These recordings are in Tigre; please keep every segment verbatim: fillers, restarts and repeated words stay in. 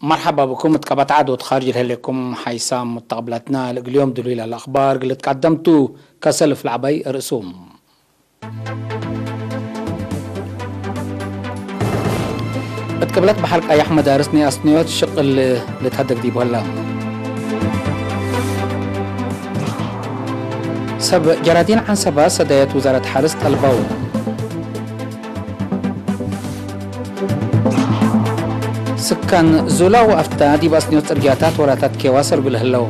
መርሐባ ብኩም እት ቀበት ዐድ ወእት ካርጅ ለህሌኩም ሓይሳም ሙተቅብላትና። ለእግል ዮም ድሉይ ለህለ አክባር እግል ልትቀደም ቱ። ከሰልፍ ለዐባይ ርእሱም። እት ቅብለት በሐር ቀያሕ መዳርስ ናይ አስንዮት ሽቅል ልትሀደግ ዲቡ ህለ። ሰብ ጀራዲን ዐንሰባ ሰዳየት ውዛረት ሐርስ ጠልበው። ስካን ዙላ ወአፍታ ዲብ አስንዮት ጽርግያታት ወራታት ኬዋ ሰርጉ ለህለው።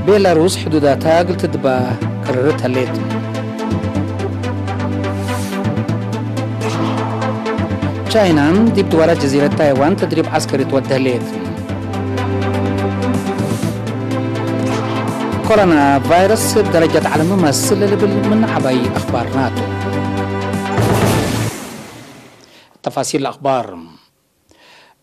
ቤላሩስ ሕዱዳታ እግል ትድባ ቅርርት ህሌት። ቻይና ዲብ ድዋራት ጀዚረት ታይዋን ተድሪብ ዐስከሪ ትወዴ ህሌት። ኮሮና ቫይረስ እብ ደረጃት ዐለም መስል ለልብል ምን ዐባይ አክባርና ቱ። ተፋሲል አክባር።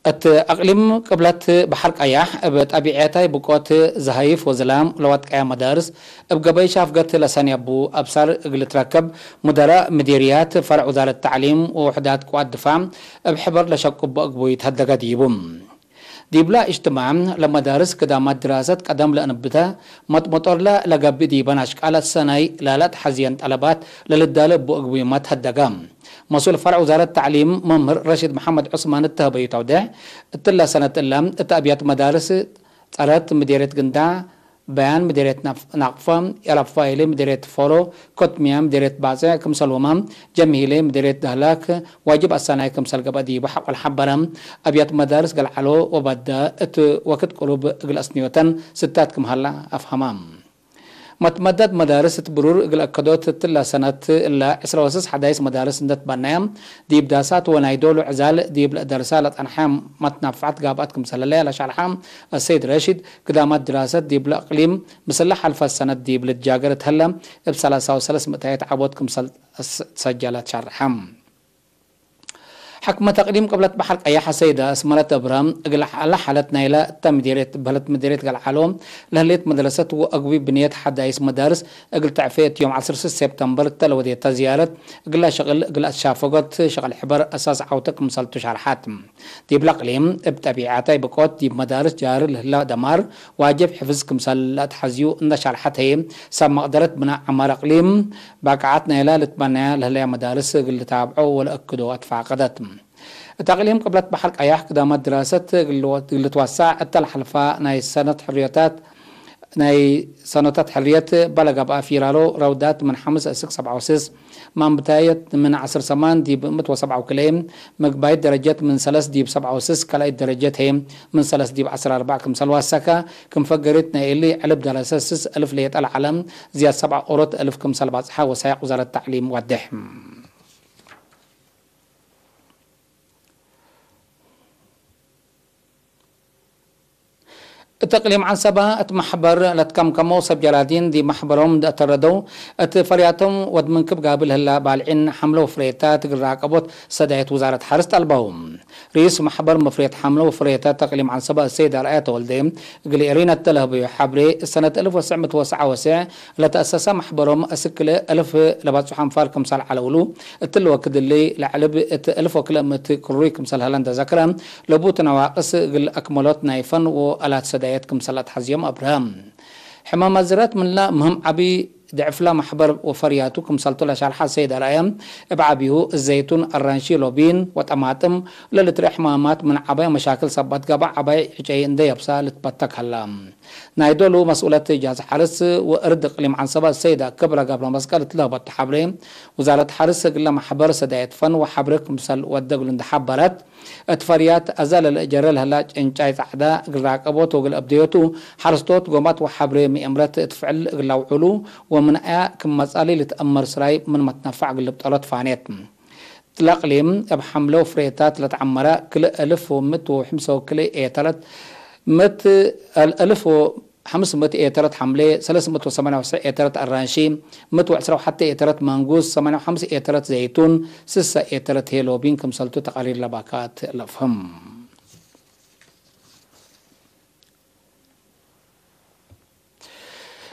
እት አቅሊም ቅብለት በሐር ቀያሕ እብ ጠቢዕያታይ ብቆት ዘሀይፍ ወዝላም ለዋጥቀያ መዳርስ እብ ገበይ ሻፍገት ለሰንያቡ አብሳር እግል ትረከብ ሙደራእ ምዲርያት ፈርዕ ውዛረት ተዕሊም ወውሕዳት ቅዋት ድፋዕ እብ ሕበር ለሸቁቦ እግቡይ ተሀደገ ዲቡ። ዲብላ እጅትማዕ ለመዳርስ ክዳማት ድራሰት ቀደም ለእንብተ መጥመጦርለ ለገብእ ዲበን አሽቃላት ሰናይ ላለአትሐዝየን ጠለባት ለልዳለ እቡ እግቡይመ ተሀደገ። መስኡል ፈርዕ ውዛረት ተዕሊም መምህር ረሺድ መሐመድ ዑስማን እተ ሀበዩ ተውዴሕ፣ እትለ ሰነት እለ እት አብያት መዳርስ ጸረት ምዴርየት ግንዳዕ፣ በያን ምዴርየት ናፍ-፣ ናቅፈ፣ ኤላፋይሌ ምዴርየት ፎሎ፣ ኮትሚያ ምዴርየት ባጽዕ፣ ክምሰልሁመ ጀምሂሌ ምዴርየት ደህላክ ዋጅብ አሳናይ ክምሰል ገብአ ዲቡ ሐቆል ሐበረ። አብያት መዳርስ ገልዓሎ ወባዳ እት ወክድ ቅሩብ እግል አስንዮተን ስታት ክም ሀላ አፍሀማ። መትመደድ መዳርስ እት ብሩር እግል አከዶት እትለ ሰነት እለ ዕስረ ወስስ ሐዳይስ መዳርስ እንደ ትበነየ፣ ዲብ ዳሳት ወናይ ዶሉ ዕዛል ዲብ ለደርሳ ለጸንሐ መትናፍዐት ጋብአት ክምሰለለ ለሸርሐ አሰይድ ረሺድ፣ ክዳማት ድራሰት ዲብለ እቅሊም ምስለ ሐልፈ ሰነት ዲብ ልትጃገር እት ሀለ፣ እብ ሰላሳ ወሰለስ ምእታየት ዐቦት ክምሰል ትሰጀለት ሸርሐ። ሕክመት አቅሊም ቅብለት በሐር ቀያሕ አሰይድ አስመረት እብራም፣ እግል ሐለ ሐለት ናይለ እተ ምዴርየት በህለት ምዴርየት ገልዓሎ ለህሌት መድረሰት ወአግቡይ ብንየት ሐዳይስ መዳርስ እግል ተዕፌ እት ዮም ዐስር ሴፕተምበር እተ ለወዴተ ዝያረት እግላ ሸቅል እግል አትሻፈጎት ሸቅል ሕበር አሳስ ዐውተ ክምሰልቱ ሸርሐት። ዲብለ አቅሊም እብ ጠቢዐታይ ብቆት ዲብ መዳርስ ጃሪ ለህለ ደማር ዋጅብ ሕፍዝ ክምሰል ለአትሐዝዩ እንደ ሸርሐት ህይ፣ ሰብ መቅደረት ብናእ ዐማር አቅሊም ባቅዓት ናይላ ልትበነያ ለህለያ መዳርስ እግል ልታብዖ ወለአክዶ አትፋቀደት። እት አቅሊም ቅብለት በሐር ቀያሕ ክዳማት ድራሰት እግል ልወ-፣ እግል ልትወሳዕ እተ ለሐልፋ ናይ ሰነት ሕርዮታት፣ ናይ ሰኖታት ሕርየት በለገብአ ፊራሮ ረውዳት ምን ሐምስ እስክ ሰብዓ ወስስ፣ ማንብታየት ምን ዐስር ሰማን ዲብ ምእት ወሰብዓ ወክልኤ፣ ምግባይት ደረጀት ምን ሰለስ ዲብ ሰብዓ ወስስ፣ ካልኣይት ደረጀት ህዬ ምን ሰለስ ዲብ ዐስር አርበዕ ክምሰል ዋሰከ፣ ክም ፈገሪት ናይ እሊ ዕልብ ደረሰ ስስ እልፍ ሌጠ ለዐለ ዝያድ ሰብዓ ኦሮት እልፍ ክምሰል ባጽሐ ወሳይቅ ውዛረት ተዕሊም ወዴሕ። እት እቅሊም ዐንሰበ እት መሕበር ለትከምከመው ሰብ ጀራዲን ዲብ መሕበሮም እንዴ አተረደው፣ እት ፈርያቶም ወድ ምንክብ ጋብል ህላ ባልዒን ሐምለ ወፍሬታት እግል ራቀቦት ሰዳየት ውዛረት ሐርስ ጠልበው። ርኢስ መሕበር መፍሬት ሐምለ ወፍሬታት እቅሊም ዐንሰበ አሰይድ አርአያ ተወልዴ እግል ኤሪና እተ ለህበዩ ሐብሬ፣ ሰነት እልፍ ወትሰዕ ምእት ወትስዓ ወትስዕ ለተአሰሰ መሕበሮም አስክ ክልኤ እልፍ ለባጽሑ አንፋር ክምሰል ዐለው እሉ፣ እትሊ ወክድ እሊ ለዐልብ እት እልፍ ወክልኤ ምእት ክሩይ ክምሰል ሀለ እንዴ ዘክረ፣ ለቡት ነዋቅስ እግል አክመሎት ናይ ፈን ወአላት ሰዳየት ክምሰል አትሐዝዮም አብርሀ። ሕመ መዝረት ምንላ ምህም ዐቢ ድዕፍላ መሕበር ወፈርያቱ ክምሰልቱ ለሸርሐ ሰይድ አርአየ፣ እብ ዐቢሁ እዘይቱን፣ አራንሺ፣ ሎቢን ወጠማጥም ለልትርኤ ሕማማት ምን ዐባይ መሻክል ሰባት ገብአ ዐባይ ዕጨይ እንዴ የብሳ ልትበተክ ሀላ። ናይ ዶሉ መስኡለት ጃዝ ሐርስ ወእርድ እቅሊም ዐንሰበ ሰይዳ ክብረ ገብረመስቀል እት ለህበቱ ሐብሬ፣ ውዛረት ሐርስ እግለ መሕበር ሰዳየት ፈን ወሐብሬ ክምሰል ወደ እግሉ እንዴ ሐበረት፣ እት ፈርያት አዘ ለልእጀረ ለህላ ጭንጫይ ጸዕዳ እግል ራቀቦት ወእግል አብደዮቱ ሐርስቶት ጎማት ወሐብሬ ምኤምረት እት ፍዕል እግል ለአውዕሉ ወምን አያ ክም መጻሊ ልትአመር ስራይ ምን መትነፈዕ እግል ልብጠሎ ትፋኔት። ለእቅሊም እብ ሐምለ ወፍሬታት ለተዐመረ ክልኤ እልፍ ወምእት ወሐምስ ወክልኤ ኤተረት ምእት፣ እልፍ ወሐምስ ምእት ኤተረት ሐምሌ፣ ሰለስ ምእት ወሰማንያ ወትስዕ ኤተረት አራንሺ፣ ምእት ወዕስራ ወሐቴ ኤተረት ማንጉስ፣ ሰማንያ ወሐምስ ኤተረት ዘይቱን፣ ስሰ ኤተረት ሄሎቢን ክምሰልቱ ተቃሪር ለባካት ለፍህም።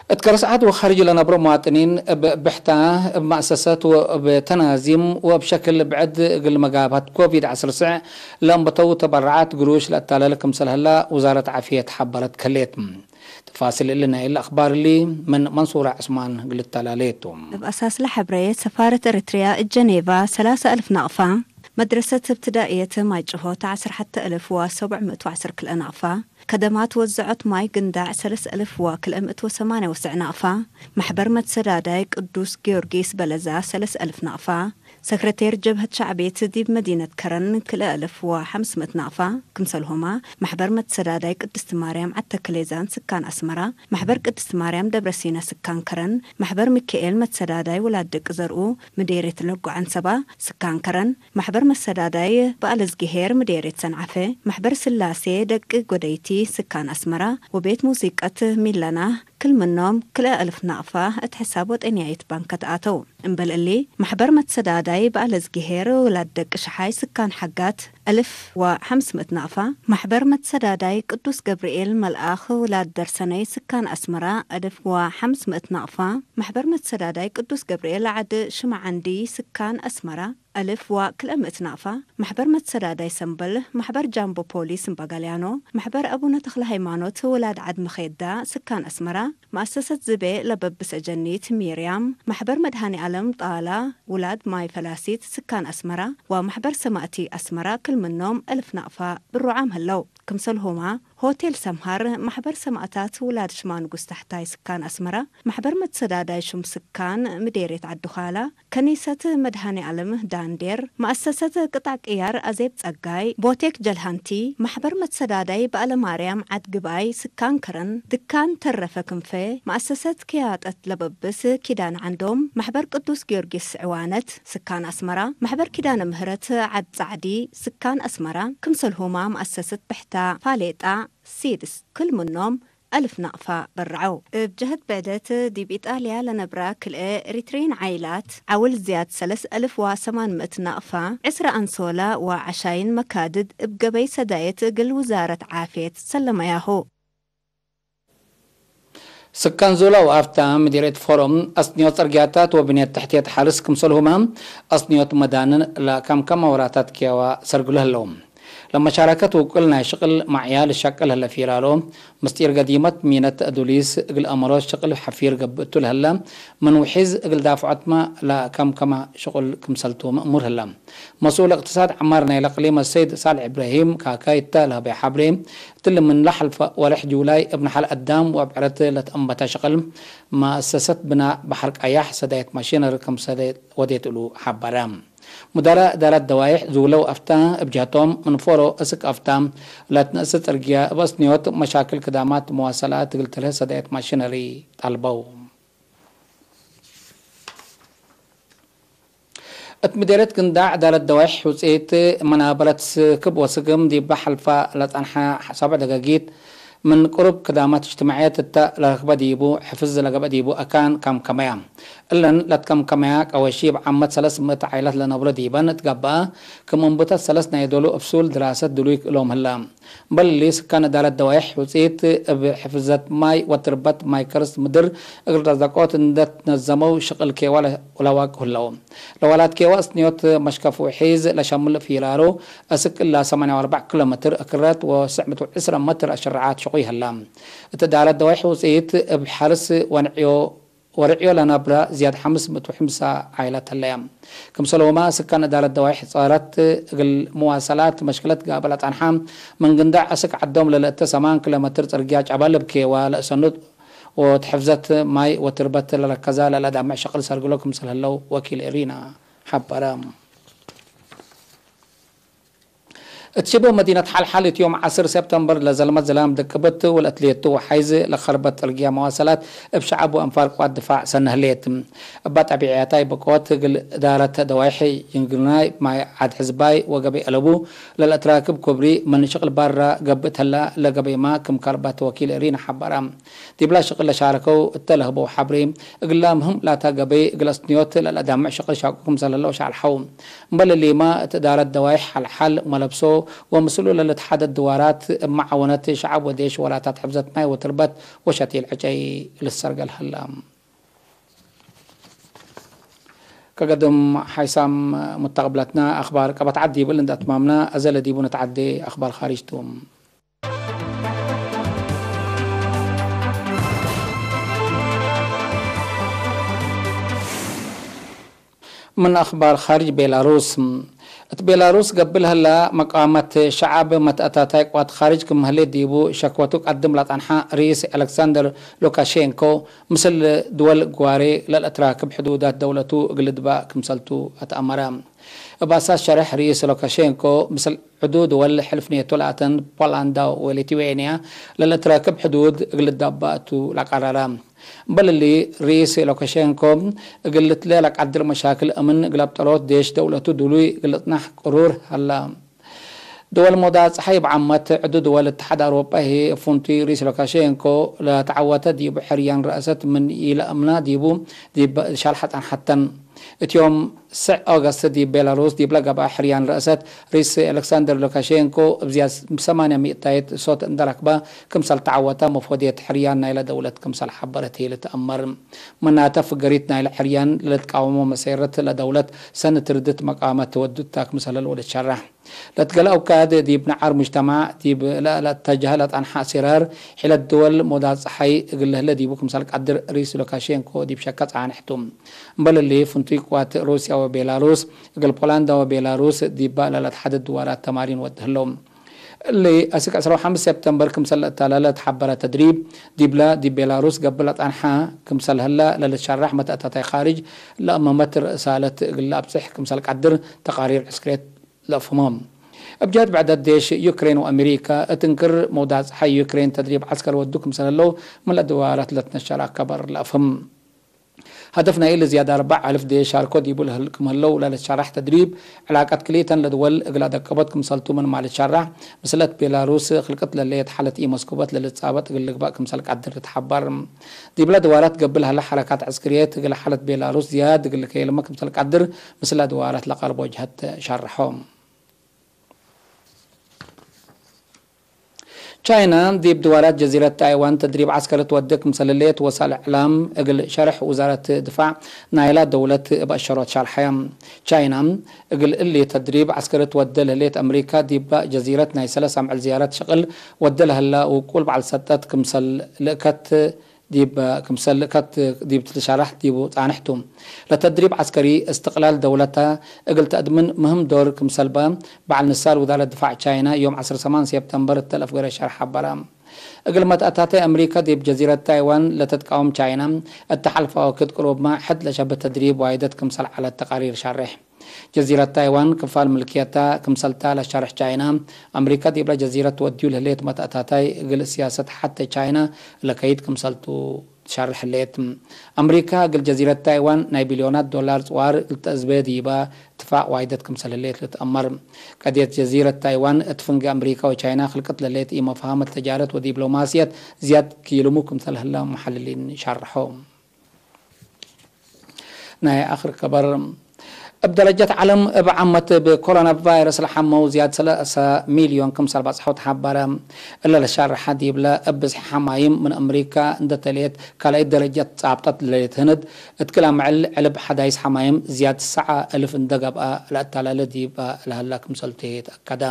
እት ከረስዓት ወካርጅ ለነብሮ መዋጥኒን እብ ብሕታ፣ እብ መአሰሰት ወእብ ተናዚም ወእብ ሸክል ብዕድ እግል መጋብሀት ኮቪድ ዐስር ስዕ ለእንበተው ተበረዓት ግሩሽ ለአታለለ ክምሰል ህላ ውዛረት ዓፍየት ሐበረት ከሌት። ተፋሲል እሊ ናይለ አክባር እሊ ምን መንሱራ ዕስማን እግል ልተላሌ ቱ። እብ አሳስለ ሐብሬ፣ ሰፋረት ኤረትርያ እት ጀኔቫ ሰላሰ አልፍ ናቅፋ፣ መድረሰት እብትዳእየት ማይ ጭሆት ዐስር ሐተ አልፍ ወሰቡዕ ምእት ወዐስር ክልኤ ናቅፋ፣ ከደማት ወዘዖት ማይ ግንዳዕ ሰለስ አልፍ ወክልኤ ምእት ወሰማንየ ወሰዕ ናቅፋ፣ መሕበር መትሰዳዳይ ቅዱስ ጊዮርጊስ በለዛ ሰለስ አልፍ ናቅፋ፣ ሰክረቴር ጀብሀት ሸዕቤት ዲብ መዲነት ከረን ክልኤ አልፍ ወሐምስ ምእት ናቅፋ፣ ክምሰልሁማ መሕበር መትሰዳዳይ ቅድስት ማርያም ዐድ ተክሌዛን ስካን አስመራ፣ መሕበር ቅድስት ማርያም ደብረሲና ስካን ከረን፣ መሕበር ሚካኤል መትሰዳዳይ ውላድ ደቂ ዘርኡ ምዴርየት ለጎ ዐንሰባ ስካን ከረን፣ መሕበር መሰዳዳይ በአለዝግሄር ምዴርየት ሰንዓፈ፣ መሕበር ስላሴ ደቂ ጎደይቲ ስካን አስመራ ወቤት ሙዚቀት ሚለና፣ ክል ምኖም ክልኤ አልፍ ናቅፋ እት ሕሳብ ወጠንያይት ባንከ ተአተው። እምበል እሊ፣ መሕበር መትሰዳዳይ በአለዝግሄር ውላድ ደቂ ሸሓይ ስካን ሐጋት አልፍ ወሐምስ ምእት ናቅፋ፣ መሕበር መትሰዳዳይ ቅዱስ ገብርኤል መልአክ ውላድ ደርሰነይ ስካን አስመራ አልፍ ወሐምስ ምእት ናቅፋ፣ መሕበር መትሰዳዳይ ቅዱስ ገብርኤል ዐድ ሽማዐንዲ ስካን አስመራ፣ አልፍ ወክልኤ ምእት ናቅፋ፣ መሕበር መትሰዳዳይ ሰምበል፣ መሕበር ጃምቦ ፖሊስ እምበ ጋልያኖ፣ መሕበር አቡነ ተክለ ሃይማኖት ውላድ ዐድ መኼዳ ስካን አስመራ፣ መአሰሰት ዝቤ ለበብስ አጀኒት ሚርያም፣ መሕበር መድሃኔ አለም ጣላ ውላድ ማይ ፈላሲት ስካን አስመራ፣ ወመሕበር ሰማእቲ አስመራ ክል ምኖም አልፍ ናቅፋ ብሩዓም ህለው። ክምሰልሁማ ሆቴል ሰምሃር፣ መሕበር ሰማእታት ውላድ ሽማ ንጉስ ታሕታይ ስካን አስመራ፣ መሕበር መትሰዳዳይ ሹም ስካን ምዴርየት ዐዲ ዃላ፣ ከኒሰት መድሃኔ አለም ዳንዴር፣ መአሰሰት ቅጣዕ ቅያር አዜብ ጸጋይ፣ ቦቴክ ጀልሃንቲ፣ መሕበር መትሰዳዳይ በአለማርያም ዐድ ግባይ ስካን ከረን፣ ድካን ተረፈ ክንፈ፣ መአሰሰት ክያጠት ለበብስ ኪዳን ዐንዶም፣ መሕበር ቅዱስ ጊዮርጊስ ዕዋነት ስካን አስመራ፣ መሕበር ኪዳነ ምህረት ዐድ ጸዕዲ ስካን አስመራ፣ ክምሰልሁማ መአሰሰት ብሕታ ፋሌጣ ሲድስ ክል ምኖም አልፍ ናቅፋ በርዐው። እብ ጀህት ብዕደት፣ ዲብ ኢጣልያ ለነብራ ክልኤ ኤሪትርይን ዓኢላት፣ ዐውል ዝያድ ሰለስ አልፍ ወሰማን ምእት ናቅፋ፣ ዕስረ አንሶላ ወዐሻይን መካድድ እብ ገበይ ሰዳየት እግል ውዛረት ዓፍየት ሰለመያሁ። ስካን ዞላ ወአፍታ ምዲርየት ፎረም፣ አስንዮት ጽርግያታት ወብንየት ተሕትየት ሐርስ ክምሰልሁመ፣ አስንዮት መዳንን ለከምከመ ወራታት ኬዋ ሰርግሎ ህለው። ለመሻረከት ውቁል ናይ ሽቅል ማዕያ ልሸቅል ህለ ፊራሎ፣ ምስጢር ገዲመት ሚነት አዱሊስ እግል አመሮት ሽቅል ሐፊር ገብእ እቱ ለህለ፣ ምን ውሒዝ እግል ዳፍዖትመ ለከምከመ ሽቁል ክምሰልቱ ምእሙር ህለ። መስኡል እቅትሳድ ዐማር ናይለ እቅሊም አሰይድ ሳልሕ እብራሂም ካካይ እተ ለህበየ ሐብሬ፣ እትሊ ምን ለሐልፈ ወሬሕ ጁላይ እብ ነሐል አዳም ወእብ ዕረት ለትአንበተ ሽቅል መአሰሰት ብናእ በሐር ቀያሕ ሰዳየት ማሽነሪ ክምሰለ ወዴት እሉ ሐበረ። ሙዳራ እዳረት ደዋይሕ ዙለ ወአፍታ እብ ጀህቶም፣ ምን ፎሮ እስክ አፍታ ለትነእስ ጽርግያ እብ አስንዮት መሻክል ክዳማት መዋሰላት እግል ትልህ ሰዳየት ማሽነሪ ጠልበው። እት ምዴርየት ግንዳዕ እዳረት ደዋይሕ ውጽኢት መናበረት ስክብ ወስግም ዲበ ሐልፋ ለጸንሐ ሳብዕ ደጋጊት ምን ቅሩብ ክዳማት እጅትማዕየት እተ ለረክበ ዲቡ፣ ሕፍዝ ለገብአ ዲቡ አካን ከምከመያ። እለን ለትከምከመያ ቀወሺ እብ ዓመት ሰለስ ምእት ዓኢላት ለነብሮ ዲበን እት ገብአ፣ ክም እንቡተት ሰለስ ናይ ዶሉ እብ ሱል ድራሰት ድሉይ እሎም ህለ። እምበል እሊ፣ ስካን እዳረት ደዋይሕ ውጽኢት እብ ሕፍዘት ማይ ወትርበት ማይ ከርስ ምድር እግል ረዘቆት እንደ ትነዘመው ሽቅል ኬዋ ለዋቅሁ ህለው። ለዋላት ኬዋ እስንዮት መሽከፍ ውሒዝ ለሸምል ፊራሩ፣ እስክ እላ ሰማንያ ወአርበዕ ኪሎ ሜትር እክረት ወስዕ ምእት ወዕስረ ሜትር አሸረዓት ሽቁይ ህላ። እት እዳረት ደዋይሕ ውጽኢት እብ ሐርስ ወንዕዮ ወርዕዮ ለነብረ ዝያድ ሐምስ ምእት ወሐምሳ ዓኢላት ህለየ። ክምሰልሁመ፣ ስካን እዳረት ደዋይሕ ጸረት እግል መዋሰላት መሽክለት ጋብእ ለጸንሐ፣ ምን ግንዳዕ እስክ ዐዶም ለልእተ ሰማን ኪሎ ሜትር ጽርግያ ጨበል እብ ኬዋ ለእሰኑት ወትሕፍዘት ማይ ወትርበት ለረከዛ ለለዳምዕ ሸቅል ሰርግሎ ክምሰል ህለው ወኪል ኤሪና ሐበረ። እት ሽብህ መዲነት ሐልሐል እት ዮም ዐስር ሰብተምበር ለዘልመት ዝላም ድቅብት ወለአትሌቱ ወሓይዝ ለከርበት ጽርግያ መዋሰላት እብ ሸዐብ ወአንፋር ቅዋት ድፋዕ ሰነ ህሌት። እባ ጠቢዕያታይ ብቆት እግል እዳረት ደዋይሕ ይንግርናይ ማይ ዐድ ሕዝባይ ወገበይ አለቡ ለለአትራክብ ኩብሪ ምን ሽቅል ባራ ገብእ ተላ ለገበይማ ክም ከርበት ወኪል እሪን ሐበራ። ዲብላ ሽቅል ለሻረከው እተ ለህበው ሐብሬ፣ እግላ ምህም ላታ ገበይ እግል አስንዮት ለለአዳምዕ ሽቅል ሻቁ ክምሰል ህለው ሻልሐው። እምበል እሊማ እት እዳረት ደዋይሕ ሐልሐል መለብሶ ወምስሉ ለልትሓደድ ድዋራት እብ መዓወነት ሸዐብ ወዴሽ ወላታት ሕፍዘት ማይ ወትርበት ወሸቲል ዕጨይ ልሰርገል ሀላ። ከገድም ሓይሳም ሙተቅብለትና አክባር ቀበት ዐድ ዲብል እንደ አትማምና፣ አዘ ለዲቡ ንትዓዴ አክባር ካሪጅ ቱ። ምን አክባር ካርጅ ቤላሩስ። እት ቤላሩስ ገብእ ለህላ መቃመት ሸዐብ መትአታታይ ቅዋት ካርጅ ክም ህሌት ዲቡ ሸክወቱ ቀድም ለጸንሐ ርኢስ አሌክሳንደር ሉካሼንኮ፣ ምስል ድወል ግዋሬ ለልአትራክብ ሕዱዳት ደውለቱ እግል ልድባእ ክምሰልቱ አትአመረ። እብ አሳስ ሸርሕ ርኢስ ሉካሼንኮ፣ ምስል ዕዱ ድወል ሕልፍ ኔቶ ለአተን ፖላንዳ ወሊትዌንያ ለልአትራክብ ሕዱድ እግል ልዳባእ ቱ ለቀረረ። እምበል እሊ፣ ርኢስ ሉካሼንኮ እግል ልትለ ለቀድር መሻክል አምን እግል አብጠሎት ዴሽ ደውለቱ ድሉይ እግል ልጽናሕ ቅሩር ሀላ። ደወል ሞዳ ጸሓይ እብ ዓመት ዕዱ ደወል እትሓድ አውሮጳ ህዬ፣ እብ ፍንቱይ ርኢስ ሉካሼንኮ ለተዐወተ ዲብ ሕርያን ረአሰት ምን ኢለአምና ዲቡ ዲብ ሻልሐ ጸንሐተን። እት ዮም ስዕ ኦገስት ዲብ ቤላሩስ ዲብለ ገብአ ሕርያን ረአሰት፣ ርኢስ አሌክሳንደር ሉካሼንኮ እብ ዝያድ ሰማንያ ሚእታይት ሶት እንደ ረክበ ክምሰል ተዐወተ መፎድየት ሕርያን ናይለ ደውለት ክምሰል ሐበረት ህዬ ልትአመር። ምናተ ፍገሪት ናይለ ሕርያን ለልትቃወሞ መሴረት ለደውለት ሰኒ ትርድት መቃመት ትወዱታ ክምሰለ ለወደት ሸረሕ። ለትገለ አውካድ ዲብ ነዓር ሙጅተማዕ ዲብ ለአተጀሀ ለጸንሐ አሲራር ሒለት ድወል ሞዳት ጸሓይ እግል ለህለ ዲቡ ክምሰል ቀድር ርኢስ ሉካሼንኮ ዲብ ሸከ ጻንሕ ቱ። እምበል እሊ፣ ፍንቱይ ቅዋት ሩስያ ወቤላሩስ እግል ፖላንዳ ወቤላሩስ ዲበ ለለትሐደድ ድዋራት ተማሪን ወድ ህለው። እሊ፣ አስክ ዕስራ ወሐምስ ሴፕተምበር ክምሰል ለአታለለ ለተሐበረ ተድሪብ፣ ዲብለ ዲብ ቤላሩስ ገብእ ለጸንሐ ክምሰል ህለ ለልትሸረሕ መትአታታይ ካርጅ ለአመመት ርሳለት እግል ለአብጽሕ ክምሰል ቀድር ተቃሪር ዕስክርየት ለአፍህሞም። እብ ጀህት ብዕደት ዴሽ ዩክሬን ወአሜሪከ እት እንክር መውዳዕ ጸሓይ ዩክሬን ተድሪብ ዐስከር ወዱ ክምሰል ህለው ምን ለድዋራት ለትነሸር አከበር ለአፍህም። ሀደፍ ናይ እሊ ዝያድ አርበዕ አልፍ ዴሽ ሻርኮ ዲቡ ለህል-፣ ክም ህለው ለልትሸረሕ ተድሪብ፣ ዕላቀት ክልኢተን ለድወል እግል አደቀቦት ክምሰልቱ ምንማ ልትሸረሕ፣ ምስለት ቤላሩስ ክልቅት ለለየት ሓለት ኢመስኩበት ለልትጻበጥ እግል ልግበእ ክምሰል ቀድር ልትሐበር። ዲብለ ድዋራት ገብእ ለሀለ ሐረካት ዐስክርየት እግል ሓለት ቤላሩስ ዝያድ እግል ልከየልመ ክምሰል ቀድር፣ ምስለ ድዋራት ለቀርቦ ጀሀት ሸርሖ። ቻይና ዲብ ድዋራት ጀዚረት ታይዋን ተድሪብ ዐስከሪ ትወዴ ክምሰል ህሌት ወሳእል እዕላም እግል ሸርሕ ውዛረት ድፋዕ ናይላ ደውለት እብ አሸሮት ሸርሐየ። ቻይና እግል እሊ ተድሪብ ዐስከሪ ትወዴ ለህሌት አምሪካ ዲብ ጀዚረት ናይ ሰለስ አምዕል ዝያረት ሽቅል ወዴ ለህላ ውቁል በዐል ሰጠት ክምሰል ልእከት ዲብ ክምሰል ልእከት ዲብ ትልሸራሕ ዲቡ ጻንሕ ቱ። ለተድሪብ ዐስከሪ እስትቅላል ደውለተ እግል ተአድምን ምህም ዶር ክምሰል በ በዐል ንሳል ውዛረት ድፋዕ ቻይና ዮም ዐስር ሰማን ሴፕተምበር እተ ለአፍገረ ሸርሕ ሐበረ። እግል መትአታታይ አምሪካ ዲብ ጀዚረት ታይዋን ለትትቃወም ቻይና፣ እተ ሐልፈ ወክድ ቅሩብመ ሕድ ለሸብህ ተድሪብ ዋይደት ክምሰል ዐለት ተቃሪር ሸሬሕ። ጀዚረት ታይዋን ክፋል ምልክየታ ክምሰልታ ለሸርሕ ቻይና፣ አምሪካ ዲብለ ጀዚረት ትወድዩ ለህሌት መትአታታይ እግል ሲያሰት ሐቴ ቻይና ለከይድ ክምሰልቱ ትሸርሕ ህሌት። አምሪካ እግል ጀዚረት ታይዋን ናይ ቢልዮናት ዶላር ጽዋር እግል ተአዝቤ ዲበ ትፋቅ ዋይደት ክምሰል ህሌት ልትአመር። ቀድየት ጀዚረት ታይዋን እት ፍንጌ አምሪካ ወቻይና ክልቅት ለህሌት ኢመፍሃመት ተጃረት ወዲብሎማስየት ዝያድ ክይልሙ ክምሰል ህለ መሐልሊን ሸርሖ። ናይ አክር ከበር። እብ ደረጀት ዐለም እብ ዓመት እብ ኮሮና ቫይረስ ለሐመው ዝያድ ሰለሰ ሚልዮን ክምሰል በጽሐው ተሐበረ። እለ ለሻርሐ ዲብለ እብ ብዝሒ ሐማይም ምን አምሪካ እንደ ተልየት ካልአይት ደረጀት ጻብጠት ለሌት ህንድ፣ እት ክል አምዕል ዕልብ ሐዳይስ ሐማይም ዝያድ ሰዓ እልፍ እንደ ገብአ ለአታላለ ዲብ ለሀላ ክምሰልቱ ተአከደ።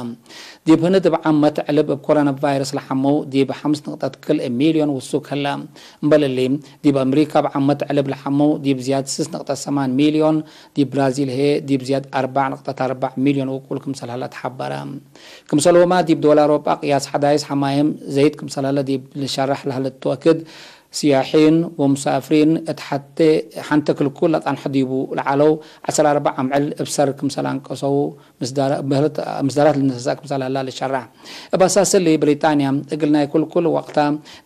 ዲብ ህንድ እብ ዓመት ዕልብ እብ ኮሮና ቫይረስ ለሐመው ዲብ ሐምስ ንቅጠት ክልኤ ሚልዮን ውሱክ ህለ። እምበል እሊ፣ ዲብ አምሪካ እብ ዓመት ዕልብ ለሐመው ዲብ ዝያድ ስስ ንቅጠት ሰማን ሚልዮን፣ ዲብ ብራዚል ህዬ ዲብ ዝያድ አርበዕ ንቅጠት አርበዕ ሚልዮን ውቁል ክምሰል ሀለ ተሐበረ። ክምሰልሁመ ዲብ ዶል አውሮጳ ቅያስ ሐዳይስ ሐማይም ዘይድ ክምሰል ሀለ ዲብ ልሸረሕ ለሀለ ተወክድ፣ ስያሒን ወሙሳፍሪን እት ሐቴ ሐንተ ክልኩል ለጸንሐ ዲቡ ለዐለው ዐስር አርበዕ አምዕል እብ ሰር ክምሰል አንቀሰው ምስዳራ-፣ ምህለት-፣ ምስዳራት ልነሰሰ ክምሰል ሀላ ልሸረሕ። እብ አሳስ እሊ፣ ብሪጣንያ እግል ናይ ክልኩል ወቅታ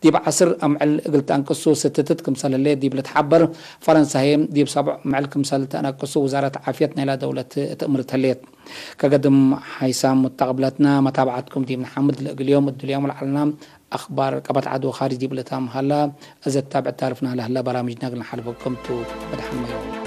ዲብ ዐስር አምዕል እግል ተአንቅሱ ስትትት ክምሰል ህሌት ዲብ ልትሐበር፣ ፈረንሳ ህዬ ዲብ ሰብዕ አምዕል ክምሰል ተአነቅሱ ውዛረት ዓፍየት ናይላ ደውለት ትእምርት ህሌት። ከገድም ሓይሳም ሙተቅብለትና መታብዐትኩም ዲብ ነሐምድ፣ ለእግል ዮም እድልዮም ለዐልና አክባር ቀበት ዐድ ወካርጅ ዲብ ልታም ሀላ። እዘ ትታብዕ ታርፍና ለህለ በራምጅና እግል ነሐልፈኩም ቱ። ወደሐን መዮም።